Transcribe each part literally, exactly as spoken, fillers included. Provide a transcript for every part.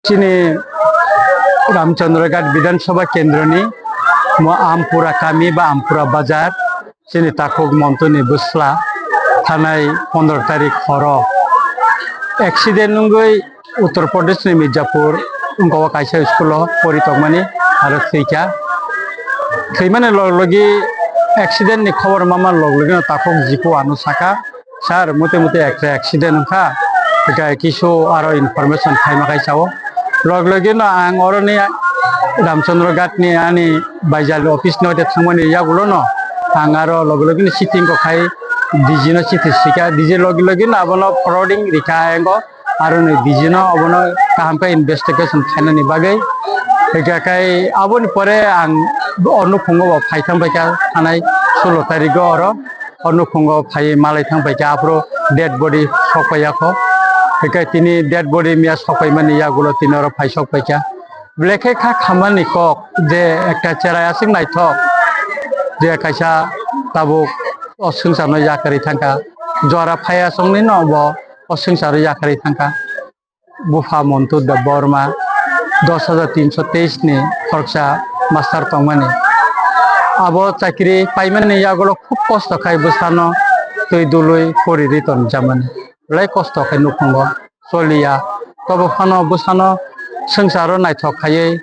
Chini Ramchandra Ghat Bidhan Sabha Kendroni mo Ampura kami ba Ampura Bazar, chini takhuk Montuni bwsla thanai pondro tarik horo accident wngwi Uttar Pradesh ni Mirzapur wngkha o kaisa school o pori tongmani aro thwikha. Thwimani log logi accident ni khobor mama log logi no takhuk jipu ano saka, "Sir, mute mute ekta accident wngkha, eka kisu aro information khaima khai sao." Log logi no ang oroni Ramchandra Ghat ni ani baijal office no de thangmani yagulo no ang aro log logi no sitting ko khai D G no chithi sika, D G logi logi no abono forwarding rika engo. Aro ni D G no obono kaham khe investigation khainani bagwi. Hwnkhe khai aboni pore ang o nukhungo bo phai thang paikha thanai sulo tarigo oro. O nukhungo phai malai thang paikha aphuru dead body sok paiyakho. Hwnkhe tini dead body miya sok paimani yagulo tini oro phai sok paikha. Belai khe kha khamani kok je ekta cherai aswk naithok je kaisa tabuk o swngcharno yakarwi thangkha. Jora phaiya songni no bo o swngcharo yakarwi thangkha. Bupha Montu Debbarma dos hajar tinso teis ni khoroksa master tongmani. Abo chakri paimani yagulo khub kosto khai bwsano twi dului pori ri tonjamani. Belai kosto khai nukhungo choliya. Tobo phano bwsano swngcharo naithok khaiwi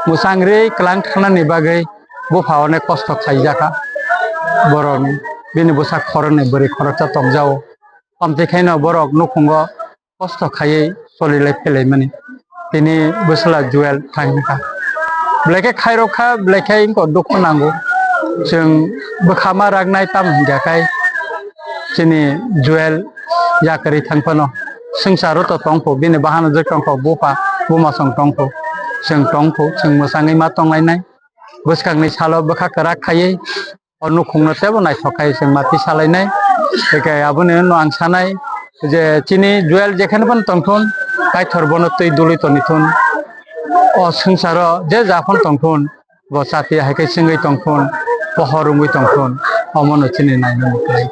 mwchang ri kwlang thangnani bagwi bupha onek kosto khaijakha. Borok bini bwsa khoroknwi bwrwi khoroksa tongjao. Amtwi khaino borok nukhungo kosto khaiwi solilai phelaimani. Tini bwsla Joel thang kha. Belai khe khairok kha, belai khe wngkha dukhu nango. Chwng bwkha ma raknai tamo hwnkha khai chini Joel yakarwi thang phano. Swngcharo to tongkho, bini bahanojak tongkho, bupha, bumasong tongkho. Chwng tongkho, chwng mwchangwi ma tonglainai. Bwskangni salo bwkha kwrak khaiwi o nukhungno teibo naithok khai chwng ma twi salainai. Hwnkhe aboni uno ang sanai je chini Joel jekheno phano tongthun, Kaitor bono twi dului tonithun. O swngcharo je ja phano tongthun, bo chati hai khe chwngwi tongthun, pohor wngwi tongthun, omono chini nainani khlai.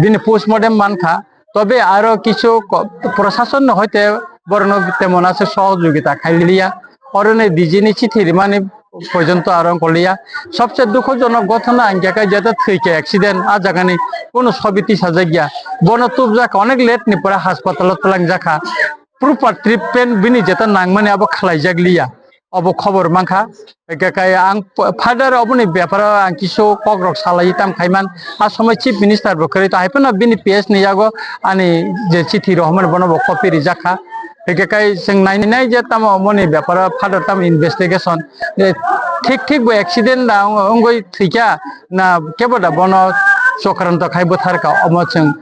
Bini postmortem mankha, tobe aro kichu ko-, prosasonni hoite borokno temon aswk sohojogita khailiya. Oroni D G ni chithi rimani porjonto aro wngkoliya. Sobse dukhojonok ghotona hwnkhe khe jeta thwikha accident, ah jagani kono sobi tisajakya. Bono tubjak onek late ni pore haspatalo twlangjakha. Proper treatment bini jeta nangmani abo khlaijakliya. Obo khobor mankha. Hwnkhe khe ang p-, further oboni beparo ang kisu kokrok salai tam khaiman. A somoi Chief Minister bo kwrwi to hai phano bini P S ni yago ani je chithi rohormani bono bo copy rijakha. Hwnkhe khe chwng nainai je tamo omoni beparo further tamo investigation, je thik thik bo accident da wng-, wngwi thwikha na kebo da bono chokranto khai bwtharkha, omo chwng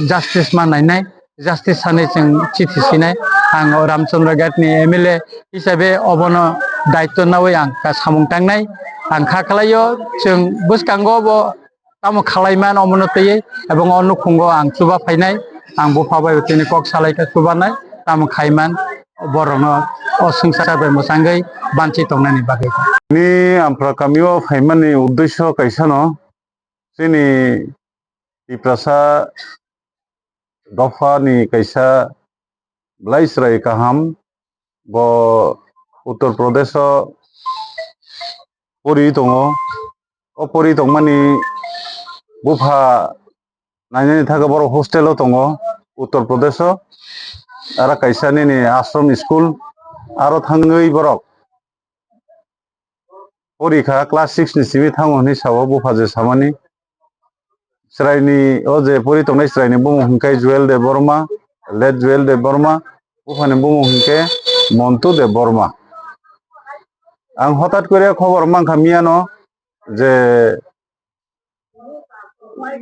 justice ma nainai. Justice sanwi chwng chithi sinai. Ang o Ramchandra Ghat ni M L A hisabe obono daityo nawi ang ka samung tangnai. Ang kha khlaio, chwng bwskango bo tamo khlaiman omono twiwi, ebong o nukhungo ang chuba phainai. Ang bupha bai tini kok salai kha chubanai, tamo khaiman borokno o swngchar bai mwchangwi banchi tongnani bagwi. Ni Ampra kamio phaimani uddesyo kaisano, chini Tiprasa dopha ni kaisa belai chwrai kaham, bo Uttar Pradesh o pori tongo. O pori tongmani bupha nainani thaka borok hostel o tongo Uttar Pradesh o. Aro kaisa nini ashram school, aro thangwi borok pori kha, class six ni simi thango hinwi sao bupha je samani. Chwraini, o je pori tongnai chwraini bumung hinkhe Joel Debbarma, late Joel Debbarma, buphani bumung hinkhe Montu Debbarma. Ang hotat kore khobor mankha miyano je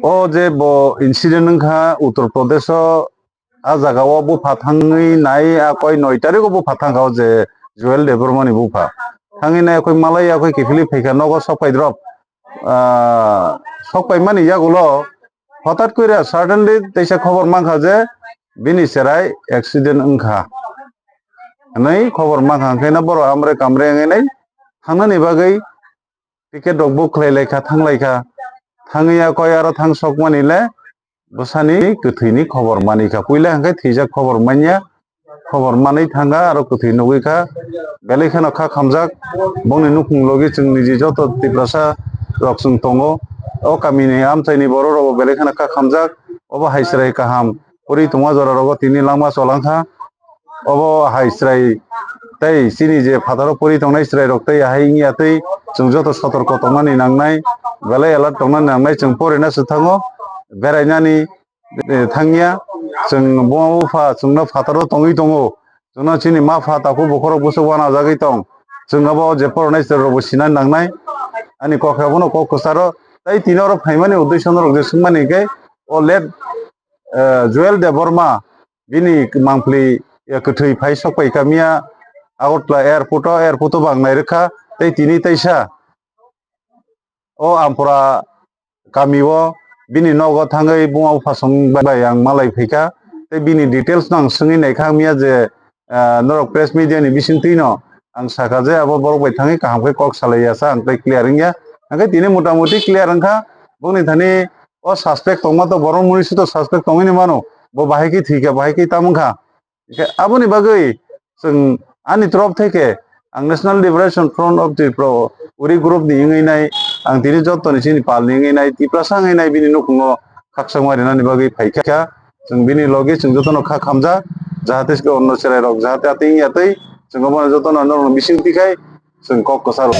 o je bo incident wngkha Uttar Pradesh o, a jaga o bupha thangwi nai, a koi noi tarik o bupha thangkha o je Joel Debbarma ni bupha. Thangwi nai a koi malai a koi kiphilwi phaikha nogo sok pai drop. Ah, sok paimani yagulo hotat kore suddenly teisa khobor mankha je bini cherai accident wngkha hinwi khobor mankha, hwnkhe no borok amre kamre wngwi nai thangnani bagwi ticket rok book khlai lai kha, thang lai kha. Thangwi a koi aro thang sok mani le bwsani kwthwini khobor manikha. Puila hwnkhe thwijak khobor manya, khobor manwi thangkha, aro kwthwi nugwi kha. Belai kheno kha khamjak, bongni nukhung logi chwng niji joto Tiprasa rok chwng tongo. O kamini amchaini borok rokbo belai kheno kha khamjak. Obo hai chwrai kaham kwrwi tongma jora rogo tini langma cholangkha. Obo hai chwrai tei chini je phataro pori tongnai chwrai rok tei ahai wngya tei chwng joto sotorko tongnani nangnai, belai alert tongnani nangnai, chwng porina se thango, berainani, eh, thangya, chwng buma bupha chwngno phataro tongwi tongo, chwngno chini ma pha takhuk bokhorok bwswk uanajagwi tong, chwng abo je poronai chwrai rokbo sinani nangnai, ani kok abono kok kwcharo tei tini oro phaimani uddesyo norok je swngmani hwnkhe o late eh, Joel Debbarma bini mangpli, eh, kwthwi phai sok pai kha miya Agartala airport o, airport o bang nai rwkha tei tini teisa o Ampura kami o bini nogo thangwi buma bupha song bai ang malai phaikha tei bini details no ang swngwi naikha miya je ah, norok press media ni bisingtwi no ang sakha je abo borok bai thangwi kaham khe kok salai ya sa ang tei clear wngya. Hwnkhe tini mota moti clear wngkha bongni thani o suspect tongma to borok muni suto suspect tongwi ni mano bo bahai khe thwikha bahai khe tamo wngkha. Hwnkhe aboni bagwi chwng ani torof theke ang National Liberation Front of Tripura uri group ni wngwi nai ang tini joto ni chini pal ni wngwi nai Tiprasa wngwi nai bini nukhungo khakchangma rinani bagwi phaikha. Chwng bini logi chwng jotono kha khamjak, jahate se onno chwrairok jahate atwi wngya twi, chwng obono jotono norokno bising twi khai, chwng kok kwcharo.